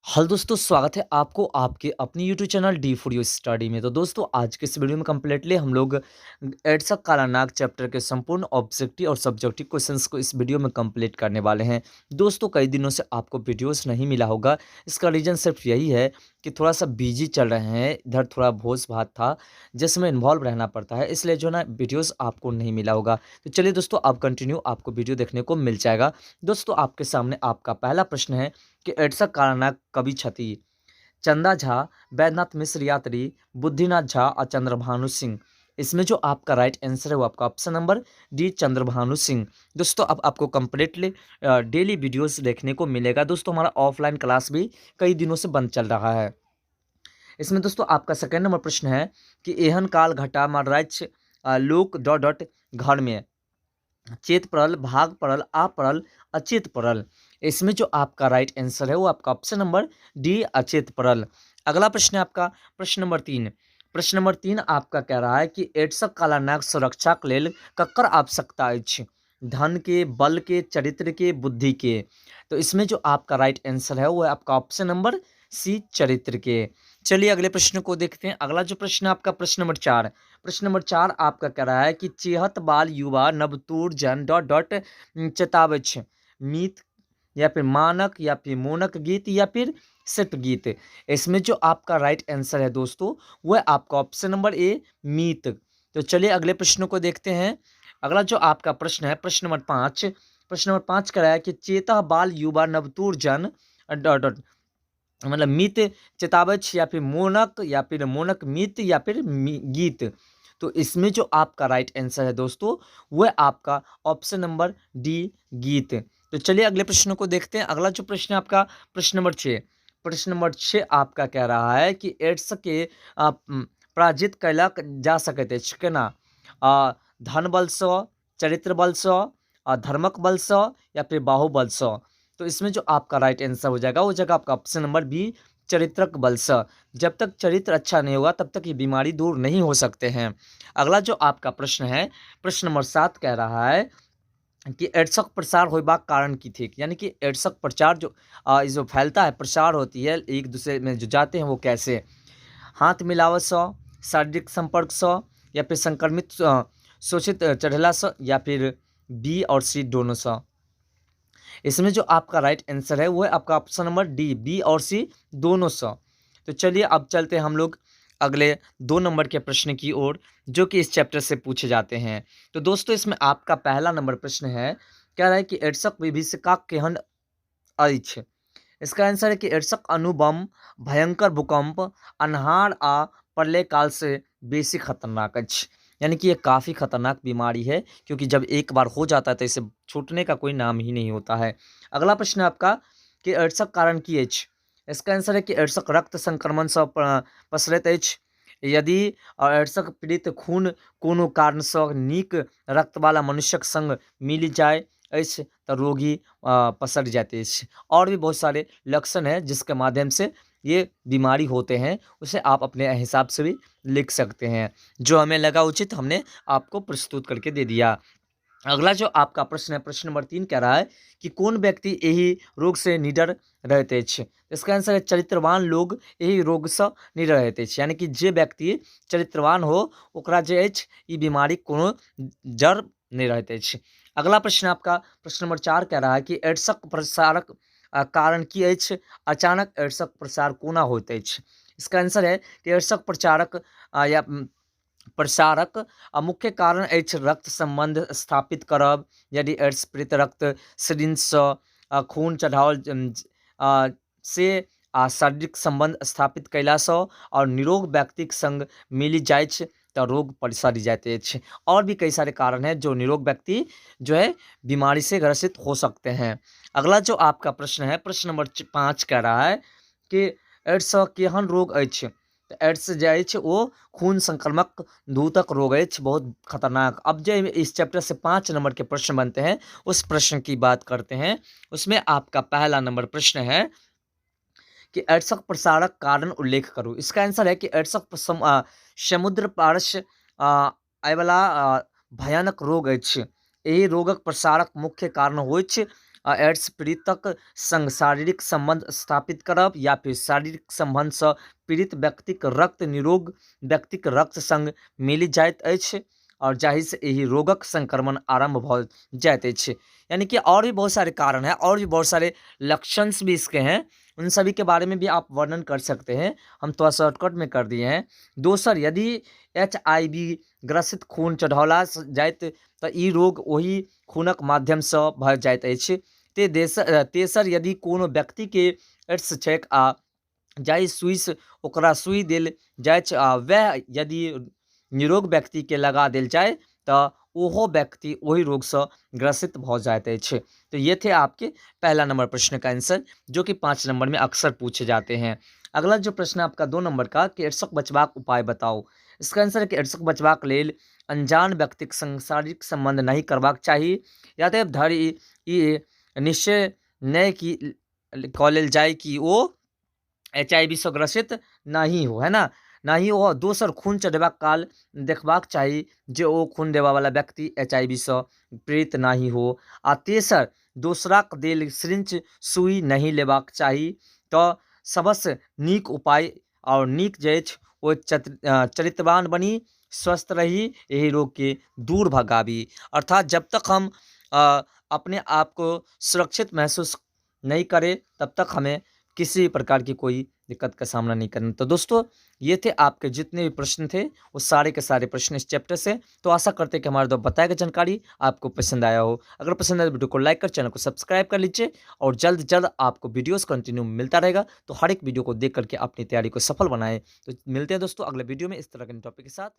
Hello दोस्तों, स्वागत है आपको आपके अपनी YouTube channel D for you study में। तो दोस्तों, आज के इस वीडियो में कम्प्लीटली हम लोग एड्सक कालानाग चैप्टर के संपूर्ण ऑब्जेक्टिव और सब्जेक्टिव क्वेश्चंस को इस वीडियो में कंप्लीट करने वाले हैं। दोस्तों, कई दिनों से आपको वीडियोस नहीं मिला होगा, इसका रीज़न सिर्फ यही है कि थोड़ा सा बिजी चल रहे हैं, इधर थोड़ा भोज भात था जिसमें इन्वॉल्व रहना पड़ता है, इसलिए जो ना वीडियोज़ आपको नहीं मिला होगा। तो चलिए दोस्तों, अब कंटिन्यू आपको वीडियो देखने को मिल जाएगा। दोस्तों, आपके सामने आपका पहला प्रश्न है कि एड्सक कालानाग कवि छथि चंदा झा, बैद्यनाथ मिश्र यात्री, बुद्धिनाथ झा और चंद्रभानु सिंह। इसमें जो आपका राइट आंसर है वो आपका option number D, Chandrabhanu Singh. दोस्तों, अब आपको कंप्लीटली डेली वीडियोस देखने को मिलेगा। दोस्तों, हमारा ऑफलाइन क्लास भी कई दिनों से बंद चल रहा है। इसमें दोस्तों आपका सेकेंड नंबर प्रश्न है कि एहन काल घटा मरैछ लोक डॉट डॉट घर में चेत पड़ल, भाग पड़ल, आ पड़ल, अचेत पड़ल। इसमें जो आपका राइट आंसर है वो आपका ऑप्शन नंबर डी, अचेत पड़ल। अगला प्रश्न है आपका प्रश्न नंबर 3। प्रश्न नंबर 3 आपका कह रहा है कि एड्सक कालानाग सुरक्षा के लेल ककर आवश्यकता अछि? धन के, बल के, चरित्र के, बुद्धि के। तो इसमें जो आपका राइट आंसर है वो है आपका ऑप्शन नंबर सी, चरित्र के। चलिए अगले प्रश्न को देखते हैं। अगला जो प्रश्न है आपका प्रश्न नंबर 4। प्रश्न नंबर 4 आपका कह रहा है कि चेहत बाल युवा नवतूर जन डॉट डॉट चेतावछ मीत या फिर मानक या फिर मोनक गीत या फिर सिर्फ गीत। इसमें जो आपका राइट आंसर है दोस्तों वह है आपका ऑप्शन नंबर ए, मीत। तो चलिए अगले प्रश्न को देखते हैं। अगला जो आपका प्रश्न है प्रश्न नंबर 5। प्रश्न नंबर 5 कह रहा है कि चेता बाल युवा नवतूर जन डॉट डॉट मतलब मित चेतावछ या फिर मोनक या फिर मोनक मित या फिर गीत। तो इसमें जो आपका राइट आंसर है दोस्तों वह आपका ऑप्शन नंबर डी, गीत। तो चलिए अगले प्रश्न को देखते हैं। अगला जो प्रश्न है आपका प्रश्न नंबर 6। प्रश्न नंबर 6 आपका कह रहा है कि एड्स के पराजित कैला जा सकैत अछि केना? धन बल सँ, चरित्र बल सँ, धर्मक बल सँ या फिर बाहुबल सँ। तो इसमें जो आपका राइट आंसर हो जाएगा वो जाएगा आपका ऑप्शन नंबर बी, चरित्रक बल सँ। जब तक चरित्र अच्छा नहीं होगा तब तक ये बीमारी दूर नहीं हो सकते हैं। अगला जो आपका प्रश्न है प्रश्न नंबर 7 कह रहा है कि एड्सक प्रसार होबाक कारण की थी, यानी कि एड्सक प्रचार जो जो फैलता है, प्रसार होती है एक दूसरे में जो जाते हैं वो कैसे? हाथ मिलावत सँ, शारीरिक संपर्क सँ या फिर संक्रमित शोषित चढ़ेला सँ या फिर बी और सी दोनों सँ। इसमें जो आपका राइट आंसर है वो है आपका ऑप्शन नंबर डी, बी और सी दोनों सँ। तो चलिए अब चलते हैं हम लोग अगले 2 नंबर के प्रश्न की ओर जो कि इस चैप्टर से पूछे जाते हैं। तो दोस्तों इसमें आपका पहला नंबर प्रश्न है, कह रहा है कि एड्सक विभीषिका केहन अछि? इसका आंसर है कि एड्सक अणुबम, भयंकर भूकंप, अन्हार आ प्रलय काल से बेसी खतरनाक अछि। यानी कि ये काफ़ी खतरनाक बीमारी है क्योंकि जब एक बार हो जाता है तो इसे छूटने का कोई नाम ही नहीं होता है। अगला प्रश्न है आपका कि एड्सक कारण की अछि? इसका आंसर है कि एड्सक रक्त संक्रमण से पसरैत अछि। यदि एड्सक पीड़ित खून कोनो कारण से नीक रक्तवाला मनुष्यक संग मिल जाए अछि तो रोगी पसर जाते अछि। और भी बहुत सारे लक्षण हैं जिसके माध्यम से ये बीमारी होते हैं, उसे आप अपने हिसाब से भी लिख सकते हैं। जो हमें लगा उचित हमने आपको प्रस्तुत करके दे दिया। अगला जो आपका प्रश्न है प्रश्न नंबर 3 कह रहा है कि कौन व्यक्ति यही रोग से निडर रहते अछि? इसका आंसर है चरित्रवान लोग यही रोग से निडर रहते अछि। यानी कि जे व्यक्ति चरित्रवान हो ओकरा जे अछि ई बीमारी कोनो जड़ नहीं रहते अछि। अगला प्रश्न आपका प्रश्न नंबर 4 कह रहा है कि एड्सक प्रसारक कारण की अछि? अचानक एड्सक प्रसार कोना होइत अछि? इसका आंसर है कि एड्सक प्रचारक या प्रसारक मुख्य कारण अछि रक्त संबंध स्थापित करब। यदि एड्स पीड़ित रक्त सिरिंजसँ खून चढ़ाओल से आ शारीरिक संबंध स्थापित कयलासँ और निरोग व्यक्तिक संग मिल जाइछ तो रोग पसरि जाइत अछि। और भी कई सारे कारण हैं जो निरोग व्यक्ति जो है बीमारी से ग्रसित हो सकते हैं। अगला जो आपका प्रश्न है प्रश्न नंबर 5 कह रहा है कि एड्स केहन रोग अछि? तो एड्स जे अछि वो खून संक्रामक दूतक रोग अछि, बहुत खतरनाक। अब जो इस चैप्टर से 5 नंबर के प्रश्न बनते हैं उस प्रश्न की बात करते हैं। उसमें आपका पहला नंबर प्रश्न है कि एड्सक प्रसारक कारण उल्लेख करू। इसका आंसर है कि एड्सक समुद्र पारस आयवला भयानक रोग अछि। एहि रोगक प्रसारक मुख्य कारण होइछ एड्स पीड़ितक संग शारीरिक संबंध स्थापित करब या फिर शारीरिक संबंधसँ पीड़ित व्यक्तिक रक्त निरोग व्यक्तिक रक्त संग मिलि जाइत अछि और जाहिसँ एहि रोगक संक्रमण आरंभ भऽ जाइत अछि। यानी कि और भी बहुत सारे कारण हैं और भी बहुत सारे लक्षण भी इसके हैं, उन सभी के बारे में भी आप वर्णन कर सकते हैं। हम थोड़ा शॉर्टकट में कर दिए हैं। दोसर, यदि HIV ग्रसित खून चढ़ौला जाइत तऽ ई रोग ओहि खूनक माध्यमसँ भऽ जाइत अछि। तेसर, यदि कोनो व्यक्तिके एड्स छैक आ जाहि सुइसँ ओकरा सुइ देल जाइत छै आ वएह यदि निरोग व्यक्तिके लगा देल जाय तऽ ओहो व्यक्ति ओहि रोगसँ ग्रसित भऽ जाइत अछि। तो ये थे आपके पहला नंबर प्रश्न का आंसर, जो कि 5 नंबर में अक्सर पूछे जाते हैं। अगला जो प्रश्न आपका 2 नंबर का कि एड्सक बचबाक उपाय बताओ। इसका आंसर है कि एड्सक बचबाक लेल अनजान व्यक्तिक संग शारीरिक संबंध नहीं करबाक चाही, या तऽ धरि ई निश्चय नहि कि कऽ लेल जाय कि ओ HIV सँ ग्रसित नहि हो, है ना, नहि हो। दोसर, खून चढ़ेबाक काल देखबाक चाही जे ओ खून देबावला व्यक्ति HIV सँ पीड़ित नहि हो। आ तेसर, दोसराक देल सिरिंच सुई नहि लेबाक चाही। तऽ सबसँ नीक उपाय आओर नीक जे अछि ओ चरित्रवान बनी, स्वस्थ रही, एहि रोगके दूर भगाबी। अर्थात जब तक हम अपने आप को सुरक्षित महसूस नहीं करें तब तक हमें किसी भी प्रकार की कोई दिक्कत का सामना नहीं करना। तो दोस्तों, ये थे आपके जितने भी प्रश्न थे वो सारे के सारे प्रश्न इस चैप्टर से। तो आशा करते हैं कि हमारे द्वारा बताया गया जानकारी आपको पसंद आया हो। अगर पसंद आया तो वीडियो को लाइक कर चैनल को सब्सक्राइब कर लीजिए और जल्द जल्द आपको वीडियोस कंटिन्यू मिलता रहेगा। तो हर एक वीडियो को देख करके अपनी तैयारी को सफल बनाएं। तो मिलते हैं दोस्तों अगले वीडियो में इस तरह के टॉपिक के साथ।